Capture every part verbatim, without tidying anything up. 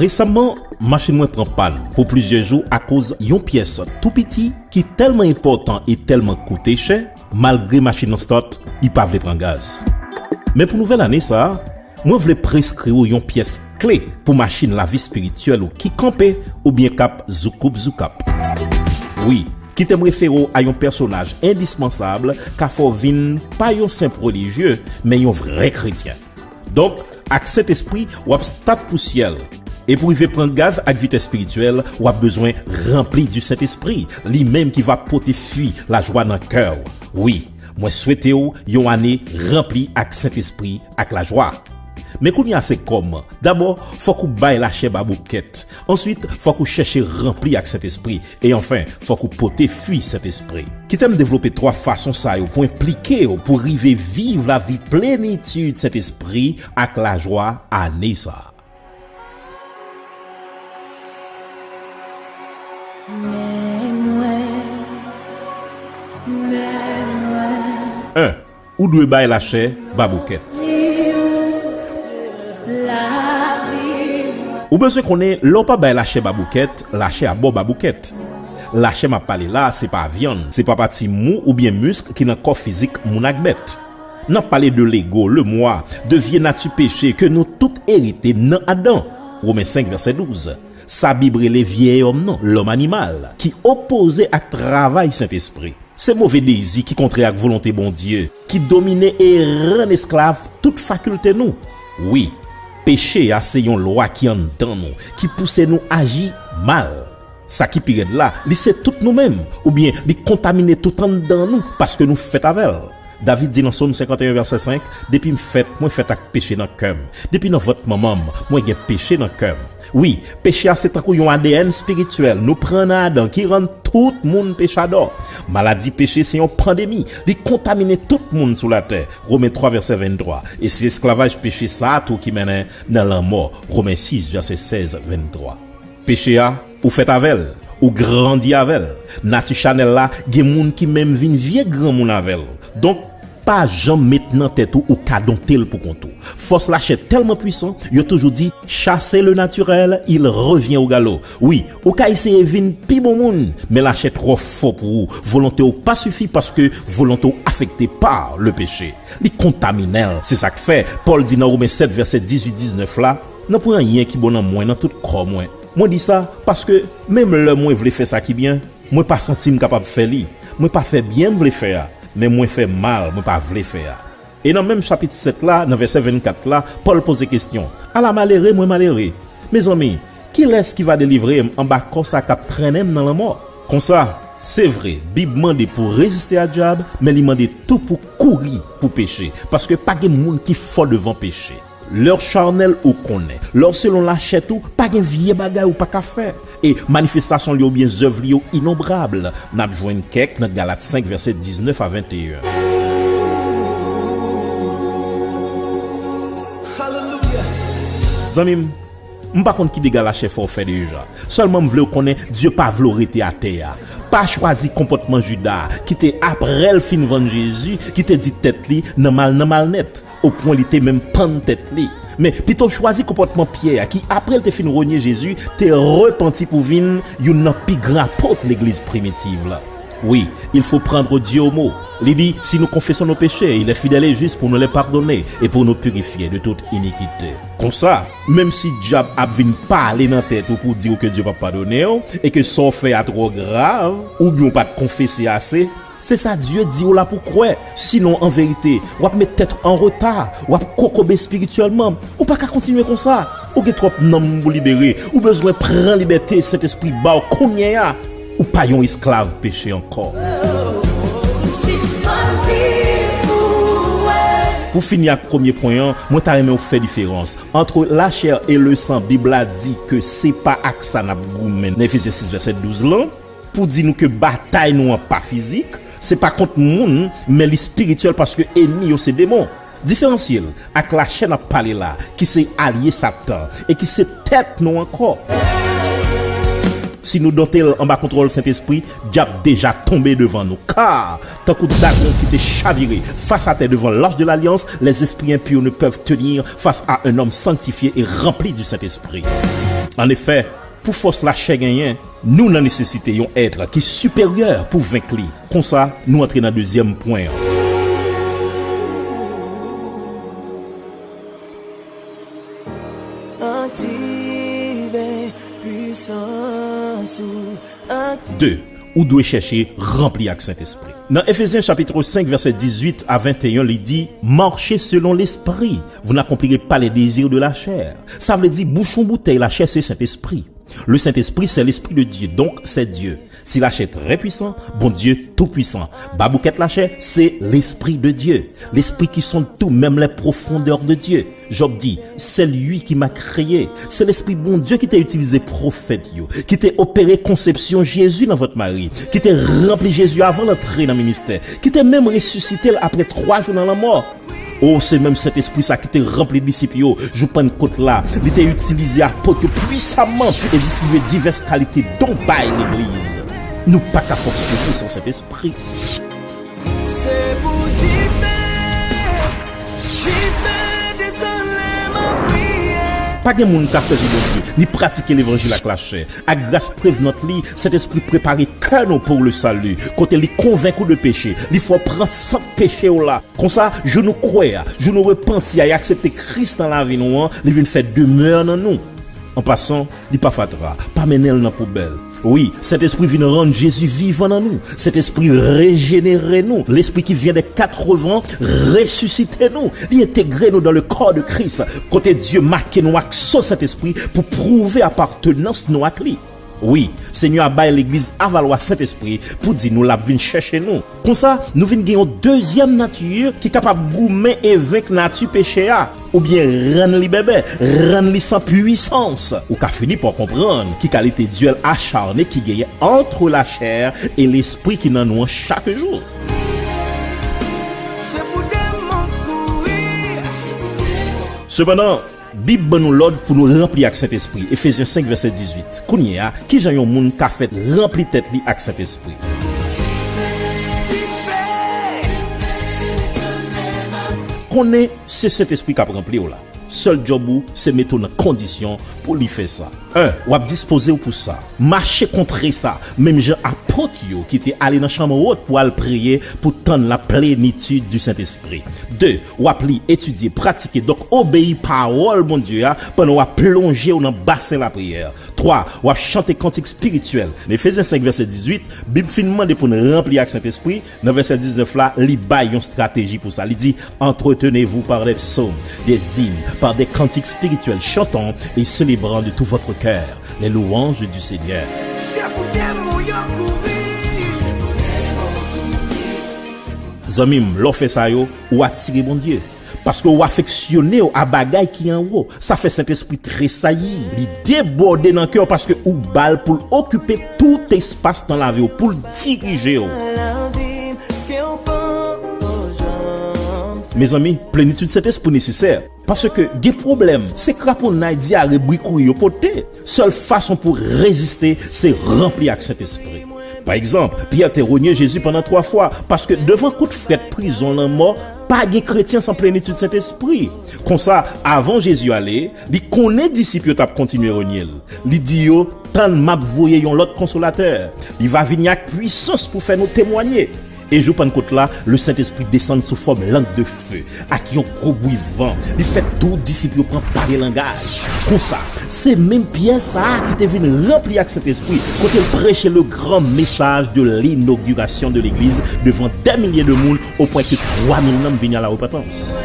Resamman, machin mwen pran pàn pou plizyè jou akoz yon pyès tou piti ki tèlman enpòtan e tèlman koute chè, malgre machin nan start, li pa vle pran gaz. Men pou nouvèl ane sa a, mwen vle preskri w yon pyès kle pou machin lavi espirityèl ou ki kanpe oubyen k ap zoukoup zoukap. Wi, kite m refere w a yon pèsonaj endispansab k a fè w vin pa yon senp relijye, men yon vrè kretyen. Donk, ak Sentespri, w ap stat pou syèl. E pou rive pran gaz ak vit espirityèl, w ap bezwen ranpli di Sentespri, li menm ki va pote fwi lajwa nan kè w. Wi, mwen swete w yon ane ranpli ak Sentespri ak lajwa. Men kounye a se kòman. Dabò, fòk ou bay lachè baboukèt. Answit, fòk ou chèche ranpli ak Sentespri. E anfen, fòk ou pote fwi Sentespri. Kite m devlope twa fason sa yo pou enplike w pou rive viv lavi plenitid Sentespri ak lajwa ane sa a. Men mwen, men mwen. En, ou dwe bay lachè baboukèt. Ou bezwen konnen, lè w pa bay lachè baboukèt, lachè a ba w baboukèt. Lachè m ap pale la, se pa vyann, se pa pati mou oubyen misk ki nan kò fizik moun ak bèt. N ap pale de lego, lemwa, de vye nati peche ke nou tout erite nan Adan. Women senk, vèsè douz. Sa Bib rele vyè òm nan, lòm animal, ki opoze ak travay Sentespri. Se move dezi ki kontrè ak volonte Bondye, ki domine e rann esklav tout fakilte nou. Wi, peche a se yon lwa ki anndan nou, ki pouse nou aji mal. Sa ki pi rèd la, li se tout nou menm, oubyen li kontamine tout anndan nou paske nou fèt avè l. David di nan Sòm senkanteyen vèsè senk, depi m fèt, mwen fèt ak peche nan kè m. Depi nan vant manman m, mwen gen peche nan kè m. Wi, peche a se tankou yon A D N espirityèl nou pran nan Adan ki rann tout moun pechadò. Maladi peche se yon pandemi, li kontamine tout moun sou latè. Women twa vèsè venntwa. E se esklavaj peche sa a tou ki mennen nan lanmò. Women sis vèsè sèz, venntwa. Peche a, ou fèt avè l, ou grandi avè l. Nati chanèl la, gen moun ki menm vin vye granmoun avè l. Donk, pa janm met nan tèt ou ou ka donte l pou kont ou. Fòs lachè tèlman pwisan, yo toujou di, chasser le naturel, il revient au galop. Wi, ou ka eseye vin pi bon moun, men lachè twò fò pou ou. Volonte w pa sifi paske volonte w afekte pa le peche. Li kontaminen l. Se sa k fè, Pòl di nan Women sèt vèsè dizuit diznèf la, nanpwen anyen ki bon nan mwen, nan tout kò mwen. Mwen di sa paske, menm lè mwen vle fè sa ki byen, mwen pa santi m kapab fè li. Mwen pa fè byen m vle fè a, men mwen fè mal mwen pa vle fè a. E nan menm chapit sèt la, nan vèsè vennkat la, Pòl poze kesyon, ala malere mwen malere! Mezanmi, kilès ki va delivre m anba kò sa k ap trennen m nan lanmò? Konsa, se vre, Bib mande pou w reziste a dyab, men li mande tou pou w kouri pou peche, paske pa gen moun ki fò devan peche. Lè w chanèl ou konnen, lè w selon lachè tou, pa gen vye bagay ou pa ka fè. E manifestasyon li yo oubyen zèv li yo inonbrab. N ap jwenn kèk nan Galat senk, vèsè diznèf a venteyen. Zanmi m, m pa konn ki dega lachè fè w fè deja. Sèlman m vle w konnen Dye pa vle w rete atè a. Pa chwazi konpòtman Jida, ki te, apre l fin vann Jezi, ki te di tèt li nan mal, nan mal nèt, opwen li te menm pann tèt li. Men, pito w chwazi konpòtman Pyè a, ki, apre l te fin renye Jezi, te repanti pou vin youn nan pi gran apot legliz primitiv la. Wi, il faut prendre Dieu au mot. Li di, si nous confessons nos péchés, il est fidèle et juste pour nous les pardonner et pour nous purifier de toute iniquité. Konsa, menm si dyab ap vin pale nan tèt ou pou di w ke Dye p ap padone w, e ke sa w fè a twò grav, oubyen w pa t konfese ase, se sa Dye di w la pou w kwè. Sinon, an verite, w ap met tèt ou an reta, w ap kokobe espirityèlman. Ou pa ka kontinye konsa. Ou gen twòp nanm pou libere. Ou bezwen pran libète Sentespri ba w kounye a. Ou pa yon esklav peche ankò. Pou fini ak premye pwen an, mwen ta renmen w fè diferans entre la chair et le sang. Bib la di ke se pa ak sa n ap goumen nan Efezyen sis vèsè douz lan, pou di nou ke batay nou an pa fizik, se pa kont moun, men li espirityèl paske ènmi yo se demon. Diferansye l ak lachè n ap pale la, ki se alye Satan e ki se tèt nou ankò. Si nou donte l anba kontwòl Sentespri, dyab deja tonbe devan nou. Ka, tankou dagon ki te chavire fas atè devan l'Arche de l'Alliance, les esprits impurs ne peuvent tenir face à un homme sanctifié et rempli du Saint-Esprit. Anefè, pou fòs lachè genyen, nou nan nesesite yon èt ki siperyè pou venk li. Konsa, nou antre nan dezyèm pwen an. Aktive pwisans ou. Aktive. De, ou dwe chèche ranpli ak Sentespri. Nan Efezyen chapit senk, vèsè dizuit a venteyen, li di, Marchez selon l'esprit, vous n'accomplirez pas les désirs de la chair. Sa vle di, bouchon boutèy lachè se Sentespri. Le Saint-Esprit, c'est l'Esprit de Dieu, donc c'est Dieu. Si lachè trè pwisan, Bondye tou pwisan. Baboukèt lachè, se Lespri de Dye. Lespri ki sonde tout, même les profondeurs de Dieu. Jòb di, c'est lui qui m'a créé. Se Lespri Bondye ki te itilize pwofèt yo, ki te opere konsepsyon Jezi nan vant Mari, ki te ranpli Jezi avan l antre nan ministè, ki te menm resisite l apre twa jou nan lanmò. O, se menm Sentespri sa ki te ranpli disip yo jou Pannkot la. Li te itilize apot yo pwisaman e distribye divès kalite don bay legliz. Nou pa ka fonksyone san Sentespri. Se pou dife, dife, dezole m ap priye. Pa gen moun ka sèvi Bondye, ni pratike levanjil ak lachè. Ak gras prevenant li, Sentespri prepare kè nou pou le salut, kote li konvenk ou de peche, li fè w pran sant peche w la. Konsa, jou nou kwè a, jou nou repanti a e aksepte Kris nan lavi nou an, li vin fè demè nan nou. An pasan, li pa fatra, pa mennen l nan poubèl. Wi, Sentespri vin rann Jezi vivan nan nou. Sentespri rejenere nou. Lespri ki vyen dè katrevan resisite nou. Li entegre nou dans le corps de Christ, kote Dye make nou ak so Sentespri pou pwouve apartenans nou ak li. Wi, Senyè a bay legliz avalwa Sentespri pou di nou l ap vin chèche nou. Konsa, nou vin gen yon dezyèm nati ki kapab goumen e venk nati peche a, oubyen rann li bèbè, rann li san pwisans. Ou ka fini pa w konprann ki kalite dyèl acharne ki genyen entre la chair et l'esprit ki nan nou an chak jou. Se pou demon kouri. Sepandan, Bib ban nou lòd pou nou ranpli ak Sentespri, Efezyen senk, vèsè dizuit. Kounye a, ki jan yon moun ka fè ranpli tèt li ak Sentespri? Konnen se Sentespri k ap ranpli w la. Sèl djòb ou, se mete w nan kondisyon pou li fè sa. En, w ap dispoze w pou sa. Mache kontre sa, menm jan apot yo ki te ale nan chanm wot pou al priye pou tann la plenitid di Sentespri. De, w ap li, etidye, pratike, donk obeyi pawòl Bondye a pandan w ap plonje w nan basen lapriyè. Twa, w ap chante kantik espirityèl. Nan Efezyen senk, vèsè dizuit, Bib fin mande pou n ranpli ak Sentespri. Nan vèsè diznèf la, li bay yon estrateji pou sa. Li di, Entretenez-vous par des psaumes, des hymnes, par des cantiques spirituels, chantant et célébrant de tout votre cœur les louanges du Seigneur. Se pou demon yo kouri. Zanmi m, lè w fè sa yo, ou atire Bondye. Paske ou afeksyone w a bagay ki anwo. Sa fè Sentespri tresayi. Li debòde nan kè w paske ou ba l pou l okipe tout espas nan lavi w, pou l dirije w. Mezanmi, plenitid Sentespri nesesè. Paske gen pwoblèm, se kraponnay, dyare, bri kouri yo pote. Sèl fason pou reziste, se ranpli ak Sentespri. Pa egzanp, Pyè te renye Jezi pandan twa fwa, paske devan kout frèt, prizon, lanmò, pa gen kretyen san plenitid Sentespri. Konsa, avan Jezi ale, li konnen disip yo t ap kontinye renye l. Li di yo, Tann, m ap voye yon lòt Konsolatè. Li va vini ak pwisans pou fè nou temwanye. E jou Pannkot la, Lesentespri desann sou fòm lang de fe, ak yon gwo bri van. Li fè tout disip yo pran pale langaj. Konsa, se menm Pyè sa a ki te vin ranpli ak Sentespri, kote l preche le grand message de l'inauguration de l'église devan des milliers de moun, au point que twa mil nanm vini à la repentance.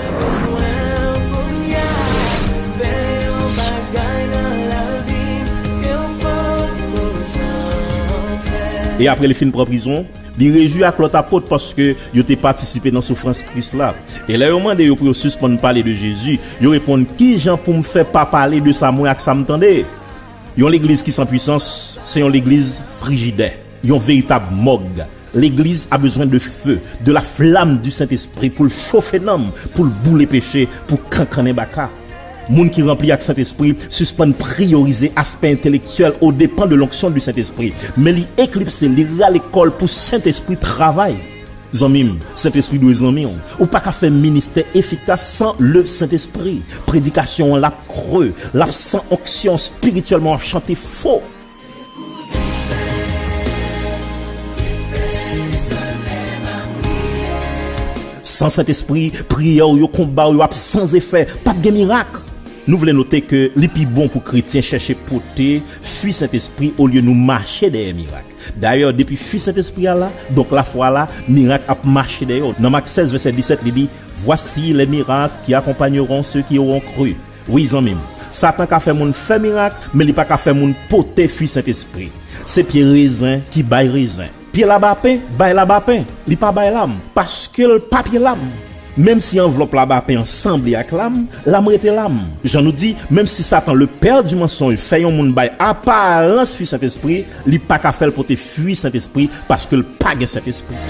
E apre li fin pran prizon, li rejwi ak lòt apot paske yo te patisipe nan soufrans Kris la. E lè yo mande yo pou yo sispann pale de Jezi, yo reponn, "Ki jan pou m fè pa pale de sa mwen ak sa m tande?" Yon legliz ki san pwisans, se yon legliz frijidè, yon veritab mòg. Legliz a bezwen de feu, de la flamme du Saint-Esprit pou l chofe nanm, pou l boule peche, pou kankannen baka. Moun ki ranpli ak Sentespri sispann priyorize aspè entelektyèl o depan de l'onction du Saint-Esprit, men li eklipse, li rale kò l pou Sentespri travay. Zanmi m, Sentespri dwe zanmi w. Ou pa ka fè ministè efikas san le Sentespri. Predikasyon an l ap kre, l ap san onksyon, espirityèlman w ap chante fo. San Sentespri, priyè w yo, konba w yo ap san efè, p ap gen mirak. Nou vle note ke li pi bon pou kretyen chèche pote fwi Sentespri olye nou mache dèyè mirak. Dayè, depi fwi Sentespri a la, donk lafwa la, mirak ap mache dèyè w. Nan Mak sèz, vèsè disèt, li di, Voici les miracles qui accompagneront ceux qui auront cru. Wi, zanmi m, Satan ka fè moun fè mirak, men li pa ka fè moun pote fwi Sentespri. Se pye rezen ki bay rezen. Pye labapen bay labapen, li pa bay lam, paske l pa pye lam. Menm si anvlòp labapen an sanble ak lam, lam rete lam. Jan nou di, menm si Satan, le père du mensonge, fè yon moun bay aparans fwi Sentespri, li pa ka fè l pote fwi Sentespri, paske l pa gen Sentespri.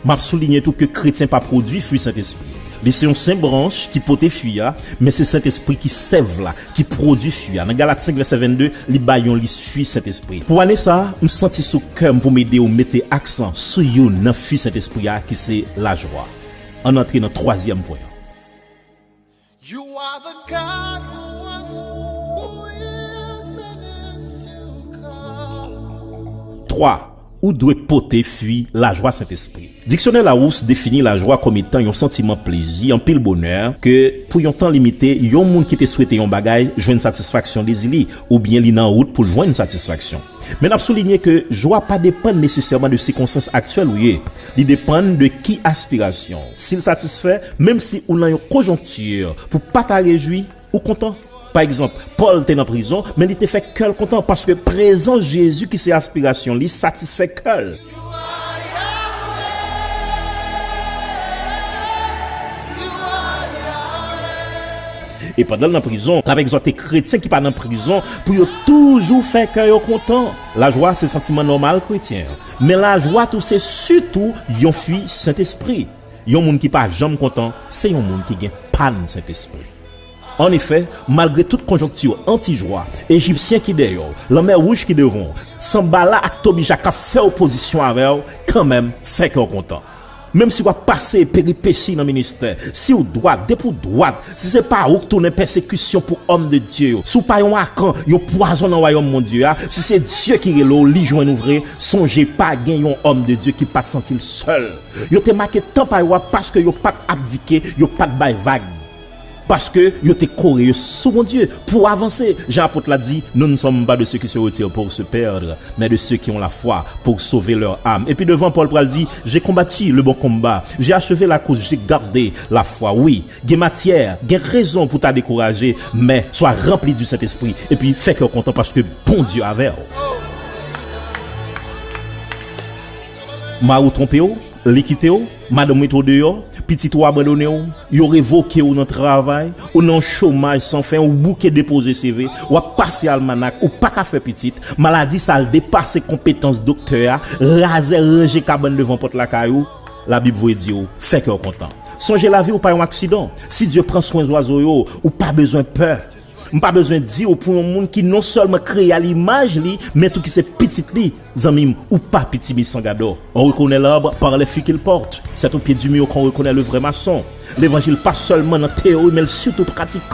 M ap soulinye tou ke kretyen pa pwodui fwi Sentespri. Li se yon senp branch ki pote fwi a, men se Sentespri ki sèv la, ki pwodui fwi a. Nan Galat senk, vèsè vennde, li bay yon lis fwi Sentespri. Pou ane sa a, m santi sou kè m pou m ede w mete aksan sou youn nan fwi Sentespri a, ki se lajwa. Ann antre nan twazyèm pwen an. You are the God who was, who is, and is to come. Twa, ou dwe pote fwi lajwa Sentespri. Diksyonè Larousse defini lajwa kòm etan yon santiman plezi, anpil bonè, ke, pou yon tan limite, yon moun ki te swete yon bagay jwenn satisfaksyon dezi li, oubyen li nan wout pou l jwenn satisfaksyon. Men n ap soulinye ke jwa pa depann nesesèman de sikonstans aktyèl ou ye. Li depann de ki aspirasyon. Si l satisfè, menm si ou nan yon konjonkti pou pa ta rejwi, ou kontan. Pa egzanp, Pòl te nan prizon, men li te fè kè l kontan, paske prezans Jezi ki se aspirasyon li satisfè kè l. E pandan l nan prizon, l ap egzòte kretyen ki pa nan prizon pou yo toujou fè kè yo kontan. Lajwa se santiman nòmal kretyen an, men lajwa tou se sitou yon fwi Sentespri. Yon moun ki pa janm kontan, se yon moun ki gen pàn Sentespri. Annefè, malgre tout konjonkti anti-jwa, Ejipsyen ki dèyè w, Lanmè Wouj ki devan w, Sanbala ak Tobija k ap fè opozisyon avè w, kanmenm, fè kè w kontan. Menm si w ap pase peripesi nan ministè, si w dwat, depi w dwat, si se pa ou k tounen pèsekisyon pou òm de Dye yo, si w pa yon Akan, yon pwazon nan wayòm Bondye a, si se Dye ki rele w, li jwenn ou vre, sonje pa gen yon òm de Dye ki pa t santi l sèl. Yo te make tan pa yo a paske yo pa t abdike, yo pa t bay vag. Paske yo te kore yo sou Bondye pou avanse. Jan apot la di, Nous ne sommes pas de ceux qui se retirent pour se perdre, mais de ceux qui ont la foi pour sauver leur âme. Epi devan, Pòl pral di, J'ai combattu le bon combat, j'ai achevé la course, j'ai gardé la foi. Wi, gen matyè, gen rezon pou ta dekouraje, men swa ranpli du Sentespri, epi fè kè w kontan paske Bondye avè w. Mari w twonpe w, li kite w, madanm mete w deyò, pitit ou abandone w, yo revoke w nan travay, ou nan chomaj san fen, ou bouke depoze C V, w ap pase almanak, ou pa ka fè pitit, maladi sa l depase konpetans doktè a, razè ranje kabann devan pòt lakay ou, Labib voye di w, fè kè w kontan. Sonje lavi w pa yon aksidan. Si Dye pran swen zwazo yo, ou pa bezwen pè. M pa bezwen di w pou yon moun ki non sèlman kreye a limaj li, men tou ki se pitit li. Zanmi m, ou pa pitimi san gadò. On reconnaît l'arbre par les feuilles qu'il porte. C'est au pied du mur qu'on reconnaît le vrai maçon. Levanjil pa sèlman nan teyori, men l sitou pratik.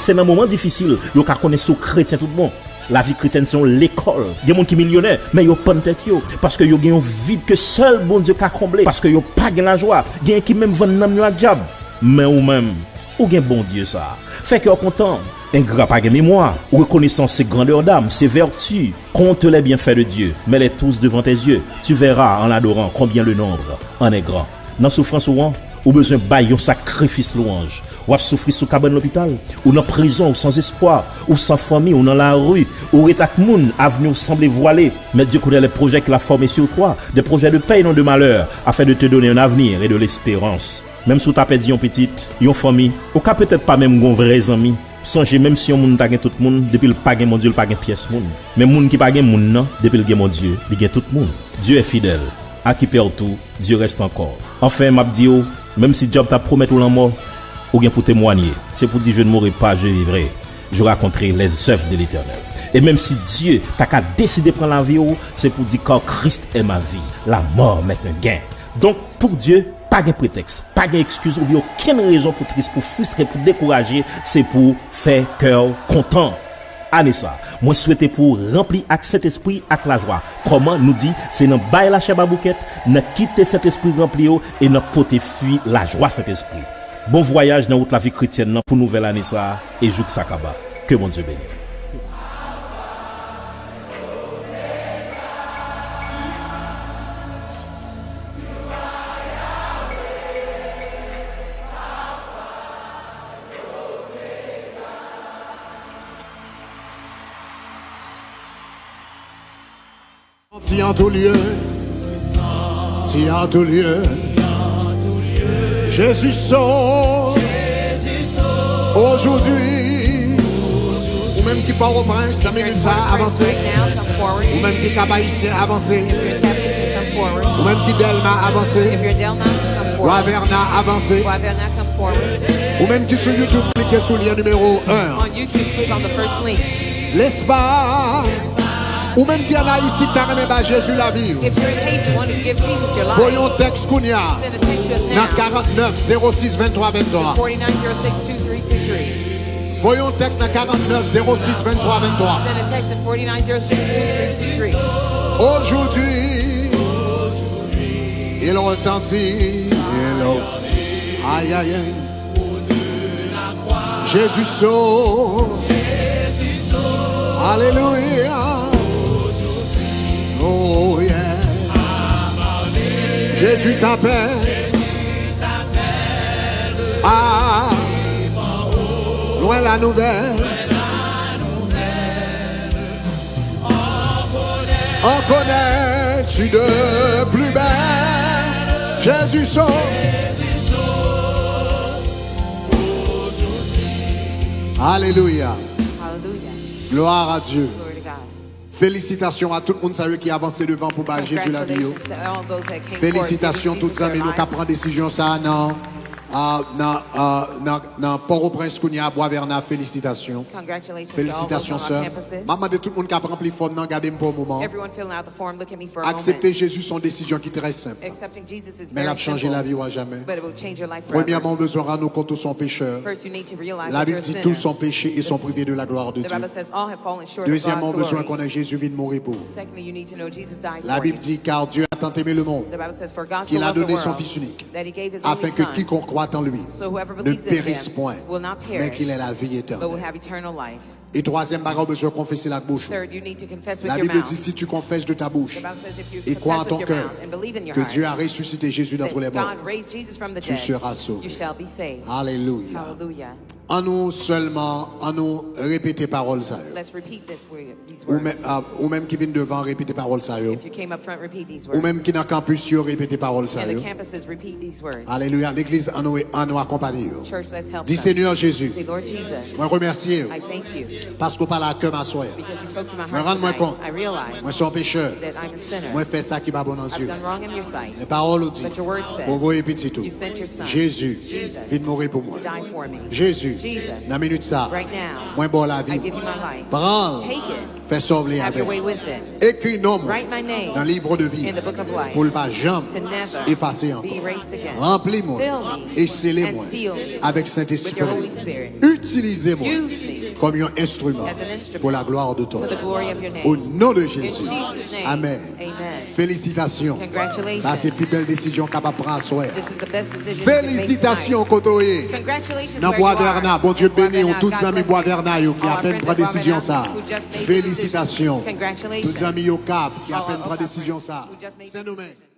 Se nan moman difisil yo ka konnen si w kretyen tout bon. Lavi kretyèn se yon lekòl. Gen moun ki milyonè, men yo pann tèt yo, paske yo gen yon vid ke sèl Bondye ka konble, paske yo pa gen lajwa. Genyen ki menm vann nanm yo ak dyab. Men ou menm, ou gen Bondye sa. Fè kè w kontan. Engra pa gen memwa. Reconnaissance, c'est grandeur d'âme, c'est vertu. Compte les bienfaits de Dieu, mets-les tous devant tes yeux. Tu verras en l'adorant combien le nombre en est grand. Nan soufrans ou an, ou bezwen bay yon sakrifis lwanj. W ap soufri sou kabann lopital, ou nan prizon, ou san espwa, ou san fanmi, ou nan lari, ou ret ak moun, avni w sanble vwale. Mais Dieu connaît les projets qu'il a formés sur toi, des projets de paix et non de malheur, afin de te donner un avenir et de l'espérance. Menm si w ta pèdi yon pitit, yon fanmi, ou ka petèt pa menm gon vrè zanmi. Sonje, menm si yon moun ta gen tout moun, depi l pa gen Bondye, l pa gen pyès moun. Men moun ki pa gen moun nan, depi l gen Bondye, li gen tout moun. Dieu est fidèle, à qui perd tout, Dieu reste encore. Anfen, m ap di w, menm si dyab ta pwomèt ou lanmò, ou gen pou temwanye. Se pou di, Je ne mourrai pas, je vivrai, Je raconterai les œuvres de l'Éternel. E menm si Dye ta ka deside pran lavi w, se pou di: Car Christ est ma vie, la mort m'est un gain. Donk, pou Dye, pa gen pretèks, pa gen ekskiz oubyen okenn rezon pou tris, pou fristre, pou dekouraje, se pou fè kè w kontan. Ane sa, mwen swete pou w ranpli ak Sentespri ak lajwa. Kòman? Nou di, se nan bay lachè baboukèt, nan kite Sentespri ranpli w e nan pote fwi lajwa Sentespri. Bon vwayaj nan wout lavi kretyèn nan pou nouvèl ane sa a e jouk sa kaba. Ke Bondye beni w. Tu es en tout lieu. Tu es en tout lieu. Jésus sauve aujourd'hui. Ou menm ki Pòtoprens, nan minit sa, avanse. Ou menm ki Cap Haïtien, avanse. Ou menm ki Dèlma, avanse. Bois Vernat, avanse. Ou menm ki sou YouTube, klike sou lyen nimewo en. Lespas. Ou menm ki ann Ayiti, ki ta renmen bay Jezi lavi w, voye yon tèks kounye a nan karantnèf zewo sis venntwa venntwa. Voye yon tèks nan karantnèf zewo sis venntwa venntwa. Aujourd'hui, il retentit, il, aïe, aïe, aïe. Jésus sauve. Alléluia. Oh yeah. Jésus t'appelle. Ah, loin la nouvelle. En connais-tu de plus belle? Jésus sauve. Alléluia. Hallelujah. Gloire à Dieu. Glory to God. Felisitasyon a tout moun sa yo ki avanse devan pou bay Jezi lavi yo. Congratulations to all those that came forward to give Jesus their lives. Felisitasyon tout zanmi nou k ap pran desizyon sa a nan, a, nan, a, nan, nan Pòtoprens kounye a, Bwa Vèna, felisitasyon. Congratulations to all those on our campuses. Felisitasyon, sè. M ap mande tout moun k ap ranpli fòm nan, gade m pou yon moman. Everyone filling out the form, look at me for a moment. Aksepte Jezi se yon desizyon ki trè senp. Accepting Jesus is very simple, but it will change your life forever. Men l ap chanje lavi w a jamè. Premyèman, ou bezwen rann ou kont ou se yon pechè. First, you need to realize that you're a sinner. Labib di, tous sont péchés et sont privés de la gloire de Dieu. The Bible says all have fallen short of God's glory. Dezyèmman, ou bezwen konnen Jezi vin mouri pou ou. Secondly, you need to know Jesus died for you. Labib di, car Dieu a tant aimé le monde qu'il a donné son Fils unique, afin que quiconque croit en lui ne périsse point, mais qu'il ait la vie éternelle. The Bible says, for God so loved the world that he gave his only son, that he gave his only son, but will have eternal life. E twazyèm bagay, ou bezwen konfese l ak bouch ou. Third, you need to confess with your mouth. Labib di, si tu confesses de ta bouche et crois en ton cœur que Dieu a ressuscité Jésus d'entre les morts, tu seras sauvé. The Bible says if you confess with your mouth and believe in your heart that God raised Jesus from the dead, you shall be saved. Alelouya. Hallelujah. An nou sèlman, an nou repete pawòl sa yo. Let's repeat this word, these words. Ou men-, a, ou menm ki vin devan, repete pawòl sa yo. If you came up front, repeat these words. Ou menm ki nan kanpis yo, repete pawòl sa yo. And the campuses, repeat these words. Alelouya. Legliz, an nou, an nou akonpanye yo. Church, let's help them. Di, Senyè Jezi, say, Lord Jesus, mwen remèsye w, I thank you, paske w pale ak kè m aswè a. Because you spoke to my heart tonight. Mwen rann mwen kont, I realize, mwen se yon pechè, that I'm a sinner. Mwen fè sa ki pa bon nan zye w. I've done wrong in your sight. Men pawòl ou di, but your word says, ou voye pitit ou, you sent your son, Jezi, Jesus, vin mouri pou mwen. To die for me. Jezi, Jesus, nan minit sa a, right now, mwen ba w lavi m. I give you my life. Pran l. Take it. Fè sa w vle avè l. Have your way with it. Ekri non mwen, write my name, nan liv de vi a, in the book of life, pou l pa janm, to never, efase ankò, be erased again. Ranpli mwen, fill me, e sele mwen, and seal me, avèk Sentespri w. With your Holy Spirit. Itilize mwen, use me, kòm yon enstriman, as an instrument, pou la glwa de ton non. For the glory of your name. O non de Jezi. In Jesus' name. Amèn. Amen. Felisitasyon. Congratulations. Sa se pi bèl desizyon w kapab pran aswè a. This is the best decision you can make tonight. Felisitasyon kote w ye. Congratulations wherever you are. Nan Bwa Vèna, Bondye beni w. Tout zanmi Bwa Vèna yo ki apèn pran desizyon sa a. Felisitasyon. Congratulations. Tout zanmi yo Kap ki apèn pran desizyon sa a. Sendomeng.